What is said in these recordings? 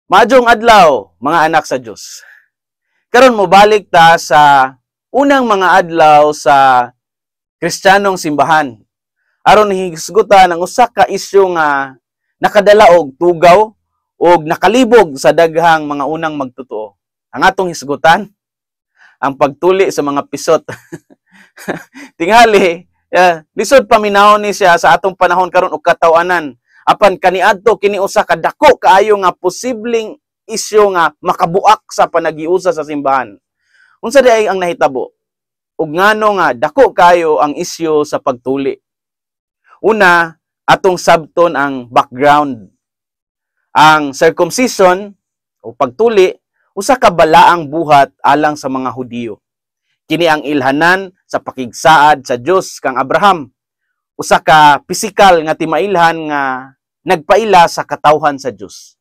Maayong adlaw, mga anak sa Dios. Karon mobalik ta sa unang mga adlaw sa Kristiyanong simbahan aron hisgutan ang usa ka isyu nga nakadala og tugaw og nakalibog sa daghang mga unang magtotoo. Ang atong hisgutan, ang pagtuli sa mga pisot. Tingali, lisod paminawon ni siya sa atong panahon karon og kataw-anan. Apan kaniadto, kini usa ka dako kaayo nga posibleng isyu nga makabuak sa panaghiusa sa simbahan. Unsa diay ang nahitabo? Ug ngano nga dako kaayo ang isyu sa pagtuli? Una, atong sabton ang background. Ang circumcision o pagtuli, usa ka balaang buhat alang sa mga Hudiyo. Kini ang ilhanan sa pakigsaad sa Dios kang Abraham. Usa ka pisikal nga timailhan nga nagpaila sa katawhan sa Dios.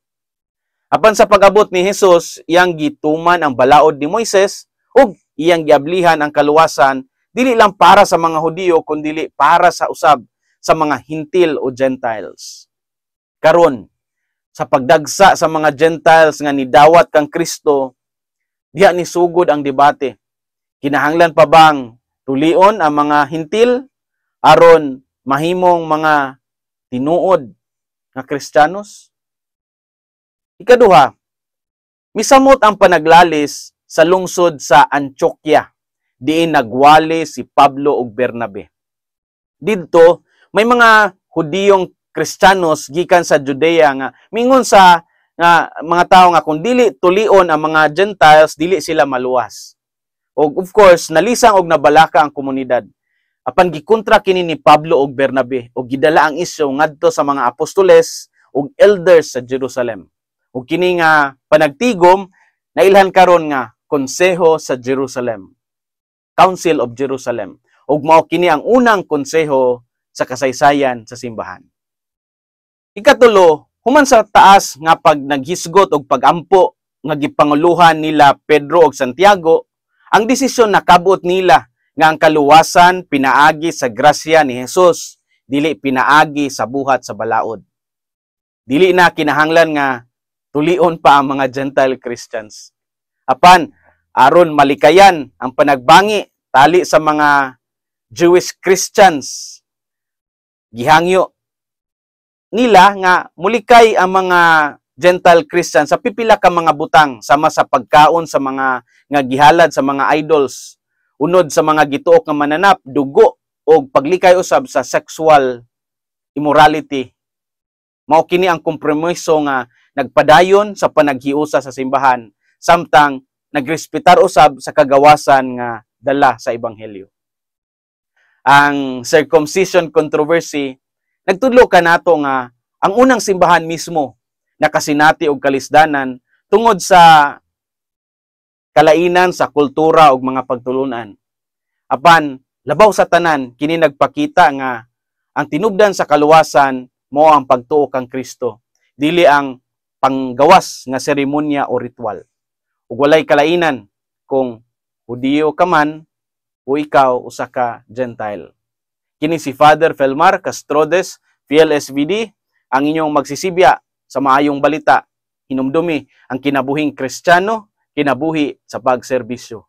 Apan sa pag-abot ni Jesus, iyang gituman ang balaod ni Moises ug iyang giablihan ang kaluwasan dili lang para sa mga Hudiyo kundili para sa usab sa mga Hintil o Gentiles. Karon, sa pagdagsa sa mga Gentiles nga nidawat kang Kristo, diha ni sugod ang debate. Kinahanglan pa bang tulion ang mga Hintil aron mahimong mga tinuod nga Kristiyanos? Ikaduha, misamot ang panaglalis sa lungsod sa Antioquia, diin nagwali si Pablo ug Bernabe. Didto, may mga Hudiyong Kristiyanos gikan sa Judea nga mingon sa nga mga tawo nga kung dili tulion ang mga Gentiles, dili sila maluwas. Og of course, nalisang og nabalaka ang komunidad. Apan gikontra kini ni Pablo ug Bernabe ug gidala ang isyu ngadto sa mga apostoles ug elders sa Jerusalem. Ug kini nga panagtigom nailhan karon nga Konseho sa Jerusalem. Council of Jerusalem. Ug mao kini ang unang konseho sa kasaysayan sa simbahan. Ikatulo, human sa taas nga pag naghisgot og pagampo nga gipanguluhan nila Pedro ug Santiago, ang desisyon nakabot nila nga ang kaluwasan pinaagi sa grasya ni Jesus, dili pinaagi sa buhat sa balaod. Dili na kinahanglan nga tulion pa ang mga Gentile Christians. Apan aron malikayan ang panagbangi tali sa mga Jewish Christians, gihangyo nila nga mulikay ang mga Gentile Christians sa pipila ka mga butang sama sa pagkaon sa mga nga gihalad sa mga idols, unod sa mga gituok nga mananap, dugo og paglikay usab sa sexual immorality. Mao kini ang kompromiso nga nagpadayon sa panaghiusa sa simbahan samtang nagrespetar usab sa kagawasan nga dala sa ebanghelyo. Ang circumcision controversy nagtudlo kanato nga ang unang simbahan mismo nakasinati og kalisdanan tungod sa kalainan sa kultura ug mga pagtulunan. Apan labaw sa tanan, kini nagpakita nga ang tinubdan sa kaluwasan mao ang pagtuo kang Kristo, dili ang panggawas nga seremonya o ritual. Ug walay kalainan kung Hudiyo ka man o ikaw usa ka Gentile. Kini si Father Felmar Castrodes, PLSVD, ang inyong magsisibya sa maayong balita. Hinumdumi ang kinabuhing Kristiyano, kinabuhi sa pagserbisyo.